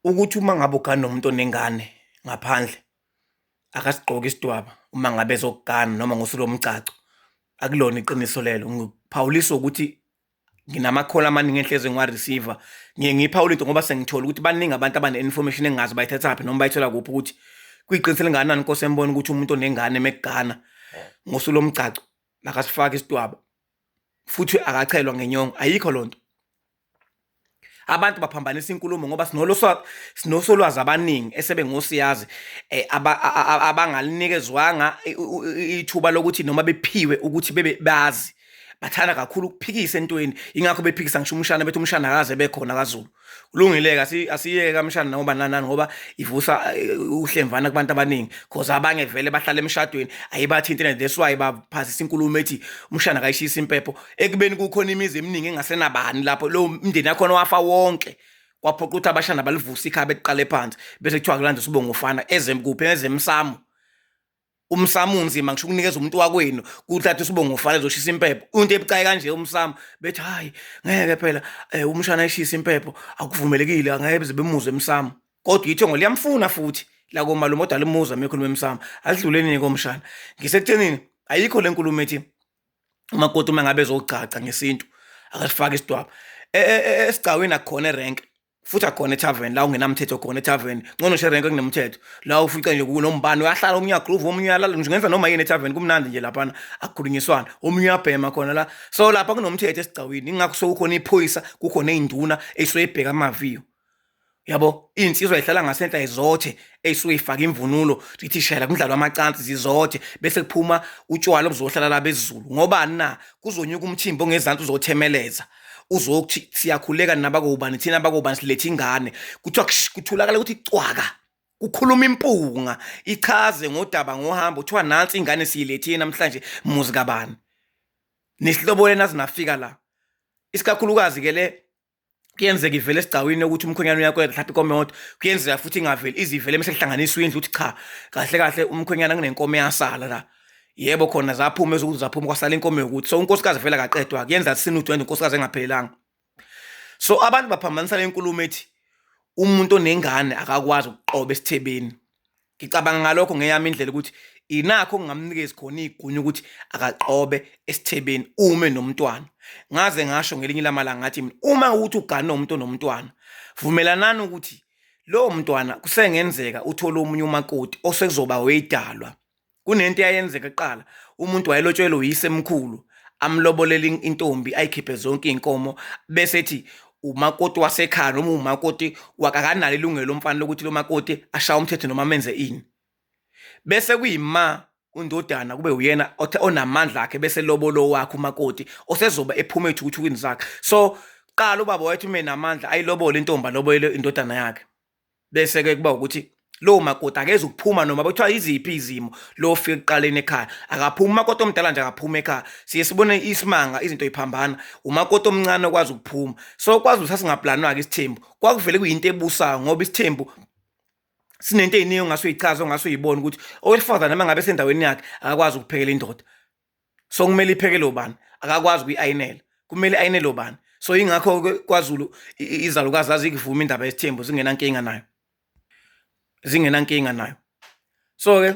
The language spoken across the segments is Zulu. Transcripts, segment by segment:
Ukuthi uma ngabe ugana nomuntu onengane ngaphandle akasigqoki isidwaba uma ngabe ezokugana noma ngosuku lomgcagco, akulona iqiniso lelo. Ngikuphawulisa ukuthi nginamakhono amaningi enhlezi ngiwa-receive-a. Ngiye ngiyiphawule into ngoba sengithole ukuthi baningi abantu abane-information engingazi bayithathaphi noma bayithola kuphi ukuthi kuyiqiniso elingakanani Nkosi embona ukuthi umuntu onengane mekugana ngosuku lomgcagco makasifake isidwaba futhi akachelwa ngenyongo, ayikho loo nto. Abantu baphambanisa inkulumo ngoba sinosolwazi abaningi esebengosiyazi eh, abangalinikezwanga ithuba lokuthi noma bephiwe ukuthi bebe bazi bathanda kakhulu ukuphikisa entweni ingakho bephikisa ngisho umshana bethi umshana akaze bekhona kaZulu kulungile-ke asiyeke kamshana ngoba nanani ngoba ivusa eh, uhlemvana kubantu abaningi cause abanye vele bahlala emshadweni ayibathinti and that's why baphasisa inkulumo ethi umshana kayishisa impepho ekubeni kukhona imizi eminingi engasenabani lapho lo mndeni yakhona wafa wonke kwaphoqa ukuthi abashana balivuse ikhaya bekuqale phansi bese kuthiwa kulanda usibongo ufana ezemkuphi ezemsamo umsamo unzima ngisho ukunikeza umuntu wakwenu kuthatha usibongo ufana ezoshisa impepho into ebucayi kanje umsamo bethi hayi ngeke phela eh, umshana eshisa impepho akuvumelekile angeke beze bemuzwe emsamo kodwa ithongo liyamfuna futhi la komalume kodwa limuzwa mekhuluma emsamo asidluleni komshana ngisekuthenini ayikho le nkulumo ethi umakoti uma ngabe ezogcagca ngesintu akasifake isidwaba e, e, e, esigcawini akukhona erenke futhi akukhona ethaveni la ungenamthetho khona ethaveni ngcono nje erenke kunemthetho la ufica nje kunombani uyahlala omunye uyagroove omunye uyalala nje ungenza noma yini ethaveni kumnandi nje laphana akukhulunyiswana omunye uyabhema khona la so lapha kunomthetho esigcawini ingakho sekukhona iphoyisa kukhona iy'nduna ey'suke ibheka amaviyo yabo iy'nsizwa zihlala ngasenhla izothe ey'suke ifake imvunulo zithi shayela kumdlalo wamacansi zizothe bese kuphuma utshwala obuzohlala la bezulu ngobani na kuzonyuka umthimba ongezansi uzothemeleza uzokuthi siyakhuleka nabakobani thina bakobani silethe ingane kuthiwa kuthulakala ukuthi cwaka kukhuluma impunga ichaze ngodaba ngohambo kuthiwa nansi ingane siyilethile namhlanje muzi kabani nesihlobole naze nafika la isikakhulukazi ke le kuyenzeka ivele esigcawini ukuthi umkhwenyana uyakwela mhlawumbe inkomo yodwa kuyenzeka futhi ingaveli izivele mase kuhlanganiswa indlu ukuthi cha kahle kahle umkhwenyana kunenkomo eyasala la yebo khona zaphuma ezokuthi zaphuma kwasala inkomo yokuthi so unkosikazi vele akaqedwa kuyenza sinudwe unkosikazi engaphelelanga so abantu baphambanisa le nkulumo ethi umuntu onengane akakwazi ukuqoba esithebeni Ngicabanga ngalokho ngeyami indlela ukuthi inakho okungamnikezi khona igunya ukuthi akaqobe esithebeni ume nomntwana. Ngaze ngasho ngelinye lamalanga ngathi mina uma ukuthi ugane umuntu onomntwana, vumelanani ukuthi lowo mntwana kusengenzeka uthole omunye umakoti osekuzoba weyidalwa. Kunento eyayenzeka kuqala, umuntu wayelotshelwe uyise mkhulu amlobolele intombi ayikhiphe zonke iy'nkomo bese ethi umakoti wasekhaya noma umakoti akanalo ilungelo lomfana lokuthi lo makoti ashaye umthetho noma amenze ini. Bese kuyima undodana kube uyena onamandla akhe bese lobolo wakhe umakoti osezoba ephuma ey'thukuthukwini zakhe. So qala ubaba wayethi uma enamandla ayilobole intombi alobolele indodana yakhe. Bese-ke kuba ukuthi lowo makoti akeze ukuphuma noma bekuthiwa yiziphi izimo lo ofika ekuqaleni ekhaya akaphumi umakoti omdala nje akaphumi ekhaya siye sibone isimanga izinto yiphambana umakoti omncane okwazi ukuphuma so kwazi ukuthi sasingaplanwa-ke isithembu kwakuvele kuyinto ebusayo ngoba isithembu sinento ey'ningi ongase uyichaze ongase uyibone ukuthi owesifazane uma ngabe esendaweni yakhe akakwazi ukuphekela indoda so kumele iphekele ubani akakwazi ukuyi-ayinela kumele ayinele ubani so ingakho-ke kwazulu izalukazi azikuvuma indaba yesithembu zingenankinga nayo zingenankinga nayo so-ke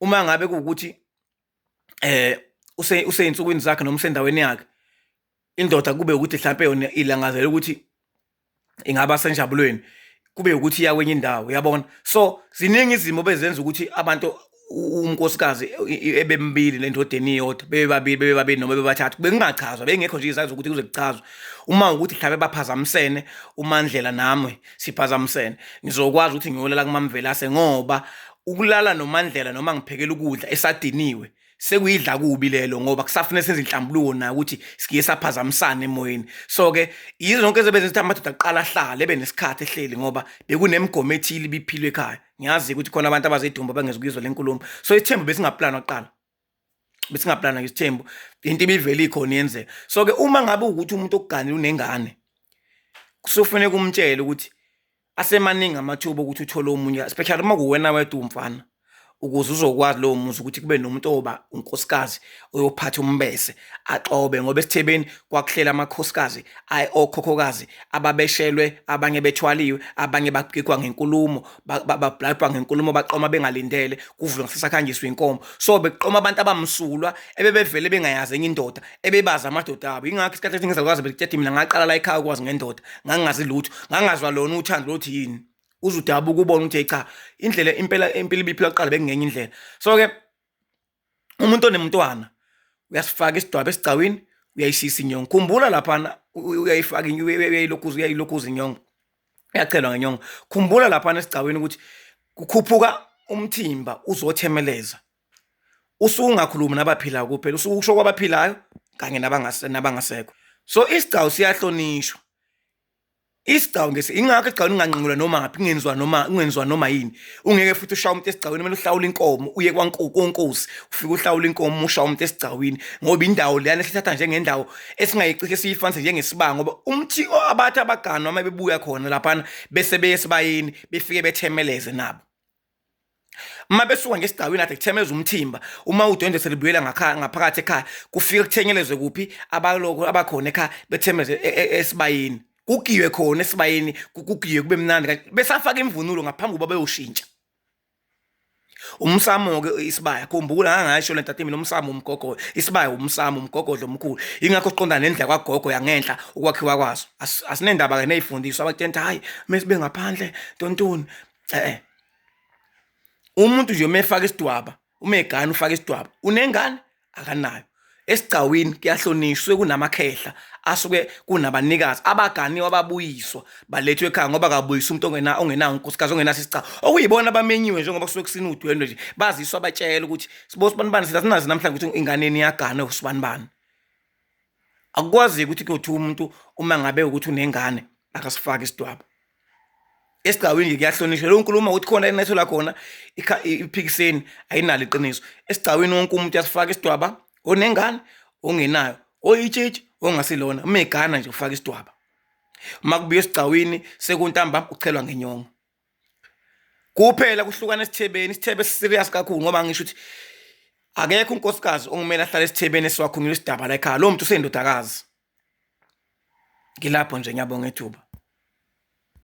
uma ngabe kuwukuthi eh useyinsukwini zakhe noma usendaweni yakhe indoda kube ukuthi mhlampe yona ilangazela ukuthi ingaba senjabulweni kube ukuthi iya kwenye indawo uyabona so ziningi izimo bezenza ukuthi abantu unkosikazi ebembili nendodeni iyodwa bebabili bebabili noma bebathathu bekungachazwa bengekho nje izazi ukuthi kuze kuchazwe uma ukuthi mhlawumbe baphazamisene uMandlela nami siphazamisene ngizokwazi ukuthi ngiyolala kuMamvelase ngoba ukulala noMandlela noma ngiphekela ukudla esadiniwe sekuyidla kubi lelo ngoba kusafuna senze inhlambuluko nayo ukuthi siye saphazamisana emoyeni so ke yizo zonke ezobe zenza ukuthi amadoda aqala ahlale ebe nesikhathi ehleli ngoba bekunemigomo ethile ibiphilwe ekhaya ngiyazi ukuthi khona abantu abazidumba bangezukuyizwa le nkulumo so isithembu besingaplanwa kuqala besingaplana ngesithembu into ibivele ikhona yenzeka so ke uma ngabe ukuthi umuntu okuganile unengane kusufuneka umtshele ukuthi asemaningi amathuba okuthi uthole omunye especially uma kuwena wedwa umfana Ukuze uzokwazi lowo muzi ukuthi kube nomuntu oba unkosikazi oyophatha umbese axobe ngoba esithebeni kwakuhlela amakhosikazi okhokhokazi ababeshelwe abanye bethwaliwe abanye bagigwa ngenkulumo bablayipwa ngenkulumo baqoma bengalindele kuvulwe ngasese kuhanjiswa inkomo so bekuqoma abantu abamsulwa ebebevele bengayazi enye indoda ebebazi amadoda abo ingakho isikhathi esiningi izalukazi bekutshela mina ngaqala la ekhaya ukwazi ngendoda ngangingazi lutho ngangazwa lona uthando lothi yini uze udabuka ubone ukuthi cha indlela impela impilo ibiphila kuqala bekungenye indlela so ke umuntu onemntwana uyasifaka isidwaba esigcawini uyayishisa inyongo khumbula laphana uyayifaka uyayilokhuza uyayilokhuza inyongo uyachelwa ngenyongo khumbula laphana esigcawini ukuthi kukhuphuka umthimba uzothemeleza usuke ungakhulumi nabaphilayo kuphela usuke usho kwabaphilayo kanye nabangasekho so isigcawu siyahlonishwa Isigcawu ngesi ingakho esigcawini unganqanyulwa noma phi kungenziwa noma kungenziwa noma yini. Ungeke futhi ushaye umuntu esigcawini kumele uhlawule inkomo uye kwankosi ufike uhlawule inkomo ushaye umuntu esigcawini ngoba indawo leyana esithatha njengendawo esingayicishe siyifanise njengesibanga ngoba umthi abathi abaganwa uma bebuya khona laphana bese beye esibayeni befike bethemeleze nabo. Uma besuka ngesigcawini ade kuthemeza umthimba uma udwendwe selibuyela ngaphakathi ekhaya kufike kuthenyelezwe kuphi abaloko abakhona ekhaya bethemeze e, e, esibayeni kugiywe khona esibayeni kugiywe kube mnandi besafaka imvunulo ngaphambi kuba beyoshintsha umsamo-ke isibaya khumbula ngangasho le nto mina umsamo umgogo isibaya umsamo umgogodlo omkhulu ingakho siqonda nendlela kwagogo yangenhla ukwakhiwa kwaso asinendaba-ke ney'fundiso abatshela ukuthi hhayi mesibe ngaphandle ntontoni eh umuntu nje uma efaka isidwaba uma egana ufaka isidwaba unengane akanayo esigcawini kuyahlonishwa suke kunamakhehla asuke kunabanikazi abaganiwe ababuyiswa balethwe ekhaya ngoba kabuyisa umuntu ongena ongenawo unkosikazi ongenaso isigcawu okuyibona abamenyiwe njengoba kusuke kusina udwendwe nje baziswa batshela ukuthi sibo sibanibani sinazi namhlanje ukuthi ingane iyagana usibanibani Akukwazi ukuthi kuyothiwa umuntu uma ngabe ukuthi unengane akasifake isidwaba. Esigcawini nje kuyahlonishwa. Leyo nkulumo ukuthi khona enethola khona iphikiseni ayinalo iqiniso. Esigcawini wonke umuntu uyasifaka isidwaba, onengane, ongenayo, oyitshitshi, ongasilona. Uma egana nje ufaka isidwaba. Uma kubuya esigcawini sekuntambama uchelwa ngenyongo. Kuphela kuhlukana esithebeni, isithebe serious kakhulu ngoba ngisho ukuthi akekho unkosikazi okumele ahlale esithebeni esiwakhulumela isidaba la ekhaya. Lowo muntu useyindodakazi. Ngilapho nje ngiyabonga ithuba.